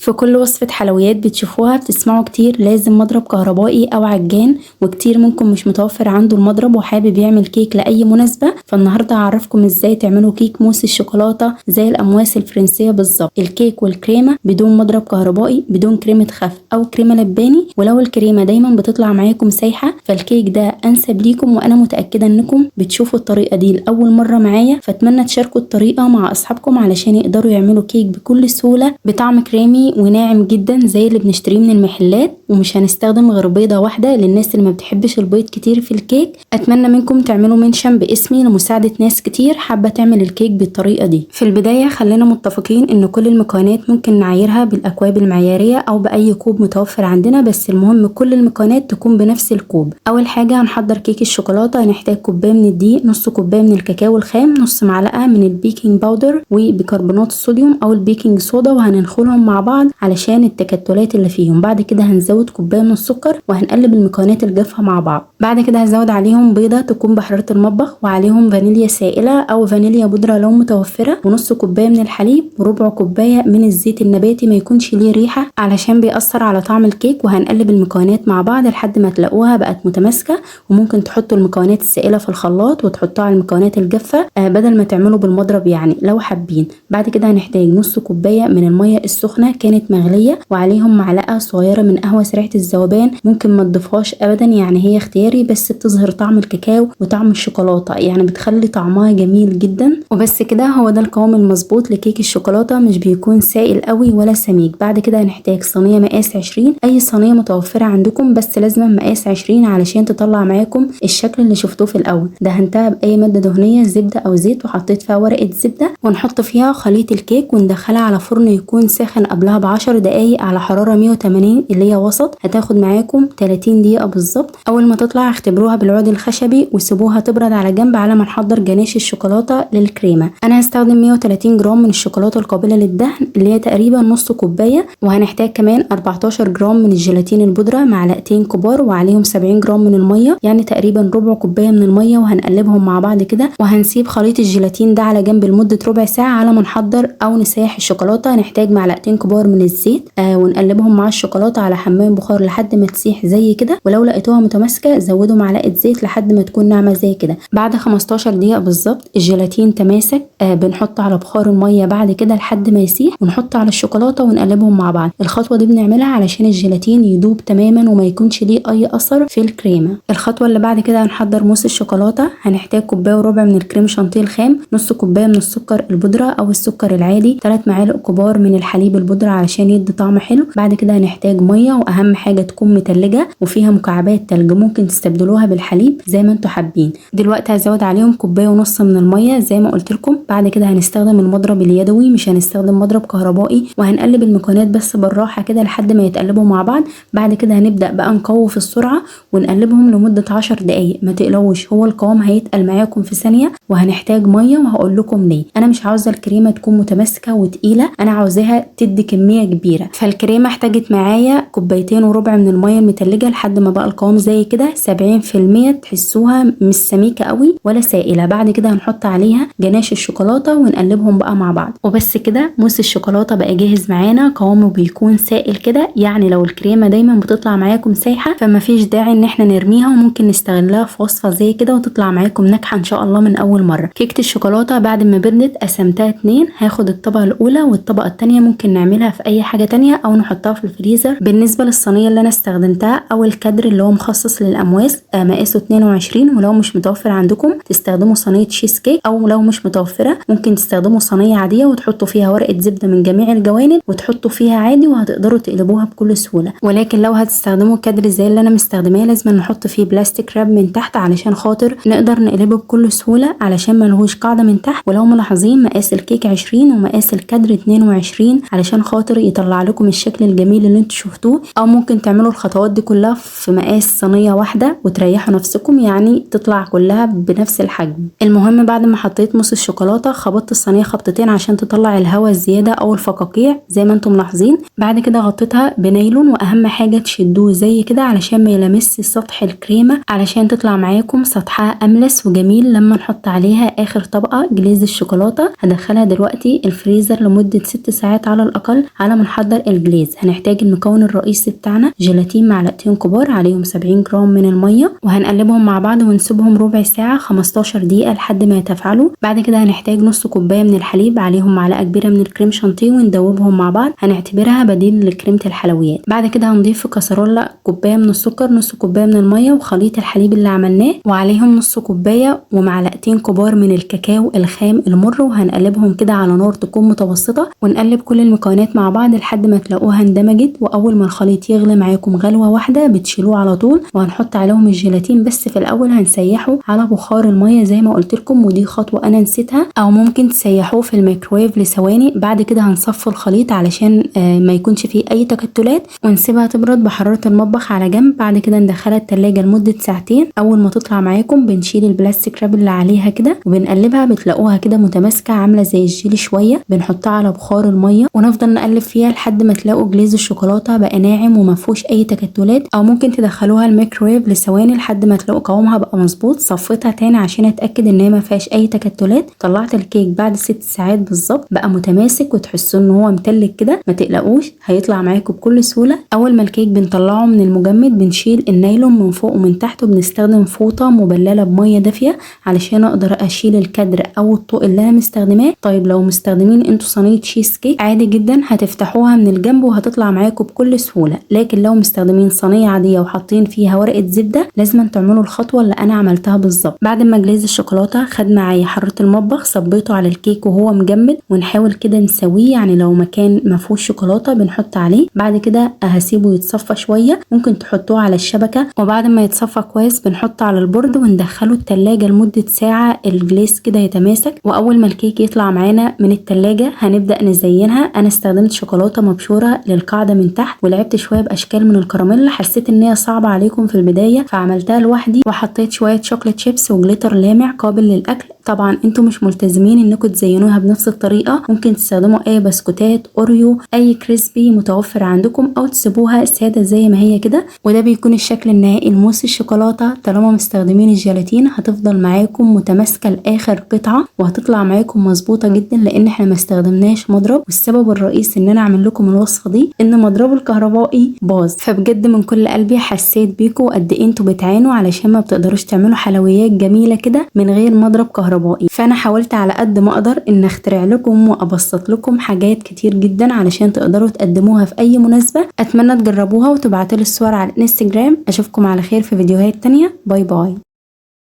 في كل وصفة حلويات بتشوفوها بتسمعوا كتير لازم مضرب كهربائي او عجان، وكتير ممكن مش متوفر عنده المضرب وحابب يعمل كيك لأي مناسبة. فالنهاردة هعرفكم ازاي تعملوا كيك موس الشوكولاتة زي الأمواس الفرنسية بالظبط، الكيك والكريمة بدون مضرب كهربائي، بدون كريمة خفق او كريمة لباني. ولو الكريمة دايما بتطلع معاكم سايحة فالكيك ده انسب ليكم، وانا متأكدة انكم بتشوفوا الطريقة دي لأول مرة معايا، فاتمنى تشاركوا الطريقة مع اصحابكم علشان يقدروا يعملوا كيك بكل سهولة بطعم كريمي وناعم جدا زي اللي بنشتريه من المحلات. ومش هنستخدم غير بيضة واحدة للناس اللي ما بتحبش البيض كتير في الكيك. اتمنى منكم تعملوا mention باسمي لمساعدة ناس كتير حابة تعمل الكيك بالطريقة دي. في البداية خلينا متفقين ان كل المكونات ممكن نعايرها بالاكواب المعيارية او باي كوب متوفر عندنا، بس المهم كل المكونات تكون بنفس الكوب. اول حاجة هنحضر كيك الشوكولاتة. هنحتاج كوباية من الدقيق، نص كوباية من الكاكاو الخام، نص معلقة من ال baking powder وبيكربونات الصوديوم او ال baking soda، وهننخلهم مع بعض علشان التكتلات اللي فيهم. بعد كده هنزود كوباية من السكر وهنقلب المكونات الجافه مع بعض. بعد كده هزود عليهم بيضة تكون بحرارة المطبخ، وعليهم فانيليا سائله او فانيليا بودره لو متوفرة، ونص كوباية من الحليب، وربع كوباية من الزيت النباتي ما يكونش ليه ريحه علشان بيأثر على طعم الكيك. وهنقلب المكونات مع بعض لحد ما تلاقوها بقت متماسكة. وممكن تحطوا المكونات السائلة في الخلاط وتحطوها على المكونات الجافه بدل ما تعملوا بالمضرب يعني لو حابين. بعد كده هنحتاج نص كوباية من المية السخنة كانت مغليه، وعليهم معلقه صغيرة من قهوة سريعة الذوبان، ممكن ما تضيفهاش ابدا يعني هي اختياري، بس بتظهر طعم الكاكاو وطعم الشوكولاتة يعني بتخلي طعمها جميل جدا. وبس كده هو ده القوام المظبوط لكيك الشوكولاتة، مش بيكون سائل قوي ولا سميك. بعد كده هنحتاج صينية مقاس 20، اي صينية متوفرة عندكم بس لازم مقاس 20 علشان تطلع معاكم الشكل اللي شفتوه في الاول. دهنتها باي مادة دهنية، زبدة او زيت، وحطيت فيها ورقة زبدة، ونحط فيها خليط الكيك وندخلها على فرن يكون ساخن قبلها ب10 دقايق على حرارة 180 اللي هي وسط. هتاخد معاكم 30 دقيقة بالظبط. اول ما تطلع اختبروها بالعود الخشبي وسيبوها تبرد على جنب على ما نحضر جناش الشوكولاتة للكريمه. انا هستخدم 130 جرام من الشوكولاتة القابلة للدهن اللي هي تقريبا نص كوباية، وهنحتاج كمان 14 جرام من الجيلاتين البودره، معلقتين كبار، وعليهم 70 جرام من المية يعني تقريبا ربع كوباية من المية، وهنقلبهم مع بعض كده. وهنسيب خليط الجيلاتين ده على جنب لمدة ربع ساعة على ما نحضر او نسيح الشوكولاتة. هنحتاج معلقتين كبار من الزيت ونقلبهم مع الشوكولاتة على حمام بخار لحد ما تسيح زي كده، ولو لقيتوها متماسكة زودوا معلقه زيت لحد ما تكون ناعمة زي كده. بعد 15 دقيقة بالظبط الجيلاتين تماسك، بنحط على بخار المية بعد كده لحد ما يسيح، ونحط على الشوكولاتة ونقلبهم مع بعض. الخطوة دي بنعملها علشان الجيلاتين يدوب تماما وما يكونش ليه اي اثر في الكريمة. الخطوة اللي بعد كده هنحضر موس الشوكولاتة. هنحتاج كوباية وربع من الكريم شانتيه الخام، نص كوباية من السكر البودره او السكر العادي، 3 معالق كبار من الحليب البودره علشان يدي طعم حلو. بعد كده هنحتاج مية، واهم حاجة تكون متلجه وفيها مكعبات تلج، ممكن تستبدلوها بالحليب زي ما انتم حابين. دلوقتي هزود عليهم كوباية ونص من المية زي ما قلت لكم. بعد كده هنستخدم المضرب اليدوي، مش هنستخدم مضرب كهربائي، وهنقلب المكونات بس بالراحة كده لحد ما يتقلبوا مع بعض. بعد كده هنبدا بقى نقوي في السرعة ونقلبهم لمدة 10 دقائق. ما تقلقوش هو القوام هيتقل معاكم في ثانية. وهنحتاج مية وهقول لكم ليه. انا مش عاوزه الكريمة تكون متماسكة وتقيله، انا عاوزاها تدي كمية كبيرة. فالكريمه احتاجت معايا 2.25 كوباية من المية المتلجه لحد ما بقى القوام زي كده 70%، تحسوها مش سميكة قوي ولا سائله. بعد كده هنحط عليها جناش الشوكولاتة ونقلبهم بقى مع بعض. وبس كده موس الشوكولاتة بقى جاهز معانا. قوامه بيكون سائل كده، يعني لو الكريمة دايما بتطلع معاكم سايحه فما فيش داعي ان احنا نرميها، وممكن نستغلها في وصفه زي كده وتطلع معاكم ناجحة ان شاء الله من اول مرة. كيكة الشوكولاتة بعد ما بردت قسمتها 2، هاخد الطبقة الاولى والطبقة الثانية ممكن نعملها في اي حاجة تانية او نحطها في الفريزر. بالنسبة للصينيه اللي انا استخدمتها او الكادر اللي هو مخصص للامواس مقاسه 22، ولو مش متوفر عندكم تستخدموا صينية تشيز كيك، او لو مش متوفرة ممكن تستخدموا صينية عادية وتحطوا فيها ورقة زبدة من جميع الجوانب وتحطوا فيها عادي وهتقدروا تقلبوها بكل سهولة. ولكن لو هتستخدموا كادر زي اللي انا مستخدماه لازم نحط فيه plastic wrap من تحت علشان خاطر نقدر نقلبه بكل سهولة علشان ما لهوش قاعدة من تحت. ولو ملاحظين مقاس الكيك 20 ومقاس الكادر 22 علشان خاطر يطلع لكم الشكل الجميل اللي انتوا شفتوه. او ممكن تعملوا الخطوات دي كلها في مقاس صينية واحدة وتريحوا نفسكم، يعني تطلع كلها بنفس الحجم. المهم بعد ما حطيت موس الشوكولاتة خبطت الصينية خبطتين عشان تطلع الهواء الزيادة او الفقاقيع زي ما انتم ملاحظين. بعد كده غطيتها بنايلون، واهم حاجة تشدوه زي كده علشان ما يلمس سطح الكريمة علشان تطلع معاكم سطحها املس وجميل لما نحط عليها اخر طبقه glaze الشوكولاتة. هدخلها دلوقتي الفريزر لمدة 6 ساعات على الاقل على ما نحضر ال glaze. هنحتاج المكون الرئيسي بتاعنا جيلاتين معلقتين كبار، عليهم 70 جرام من المية، وهنقلبهم مع بعض ونسيبهم ربع ساعة 15 دقيقة لحد ما يتفاعلوا. بعد كده هنحتاج نص كوباية من الحليب، عليهم معلقه كبيرة من الكريم شانتيه، وندوبهم مع بعض، هنعتبرها بديل لكريمه الحلويات. بعد كده هنضيف في كسرولة كوباية من السكر، نص كوباية من المية، وخليط الحليب اللي عملناه، وعليهم نص كوباية ومعلقتين كبار من الكاكاو الخام المر، وهنقلبهم كده على نار تكون متوسطه، ونقلب كل المكونات مع بعض لحد ما تلاقوها اندمجت. واول ما الخليط يغلي معاكم غلوه واحدة بتشيلوه على طول، وهنحط عليهم الجيلاتين، بس في الاول هنسيحه على بخار المية زي ما قلت لكم، ودي خطوة انا نسيتها، او ممكن تسيحوه في الميكرويف لثواني. بعد كده هنصفي الخليط علشان ما يكونش فيه اي تكتلات، ونسيبها تبرد بحرارة المطبخ على جنب. بعد كده ندخلها التلاجة لمدة ساعتين. اول ما تطلع معاكم بنشيل ال plastic wrap اللي عليها كده وبنقلبها، بتلاقوها كده متماسكة عامله زي الجيلي شوية. بنحطها على بخار المية ونفضل نقلب فيها لحد ما تلاقوا glaze الشوكولاتة بقى ناعم وما فيهوش اي تكتلات، او ممكن تدخلوها الميكرويف لثواني لحد ما تلاقوا قوامها بقى مظبوط. صفيتها تاني عشان اتاكد ان هي ما فيهاش اي تكتلات. طلعت الكيك بعد 6 ساعات بالظبط، بقى متماسك وتحسوا ان هو متلج كده، ما تقلقوش هيطلع معاكم بكل سهولة. اول ما الكيك بنطلعه من المجمد بنشيل النايلون من فوق ومن تحت، وبنستخدم فوطه مبلله بميه دافيه علشان اقدر اشيل الكدر او الطوق اللي انا مستخدماه. طيب لو مستخدمين انتوا صينية تشيز كيك عادي جدا هتفتحوها من الجنب وهتطلع معاكم بكل سهولة، لكن لو مستخدمين صينية عادية وحاطين فيها ورقة زبدة لازم تعملوا الخطوة اللي انا عملتها بالظبط. بعد ما glaze الشوكولاتة خد معايا حرارة المطبخ صبيته على الكيك وهو مجمد، ونحاول كده نسويه، يعني لو مكان ما فيهوش شوكولاتة بنحط عليه. بعد كده هسيبه يتصفى شوية، ممكن تحطوه على الشبكة، وبعد ما يتصفى كويس بنحطه على ال board وندخله التلاجة لمدة ساعة ال glaze كده يتماسك. واول ما الكيك يطلع معانا من التلاجة هنبدا نزينها. انا استخدمت شوكولاتة مبشوره للقاعدة من تحت، ولعبت شوية باشكال من الكراميل، حسيت ان هي صعبة عليكم في البداية فعملتها لوحدي، وحطيت شوية chocolate chips و glitter لامع قابل للاكل. طبعا انتوا مش ملتزمين انكم تزينوها بنفس الطريقة، ممكن تستخدموا اي بسكوتات اوريو اي crispy متوفر عندكم، او تسيبوها ساده زي ما هي كده. وده بيكون الشكل النهائي لموس الشوكولاتة. طالما مستخدمين الجيلاتين هتفضل معاكم متماسكة لاخر قطعه، وهتطلع معاكم مظبوطة جدا لان احنا ما استخدمناش مضرب. والسبب الرئيسي ان انا اعمل لكم الوصفة دي ان مضرب الكهربائي باظ، فبجد من كل قلبي حسيت بيكم قد ايه انتوا بتعانوا علشان ما بتقدروش تعملوا حلويات جميلة كده من غير مضرب كهربائي. فانا حاولت على قد ما اقدر ان اخترع لكم وابسط لكم حاجات كتير جدا علشان تقدروا تقدموها في اي مناسبة. اتمنى تجربوها وتبعتولي الصور على الانستجرام. اشوفكم على خير في فيديوهات تانية. bye bye.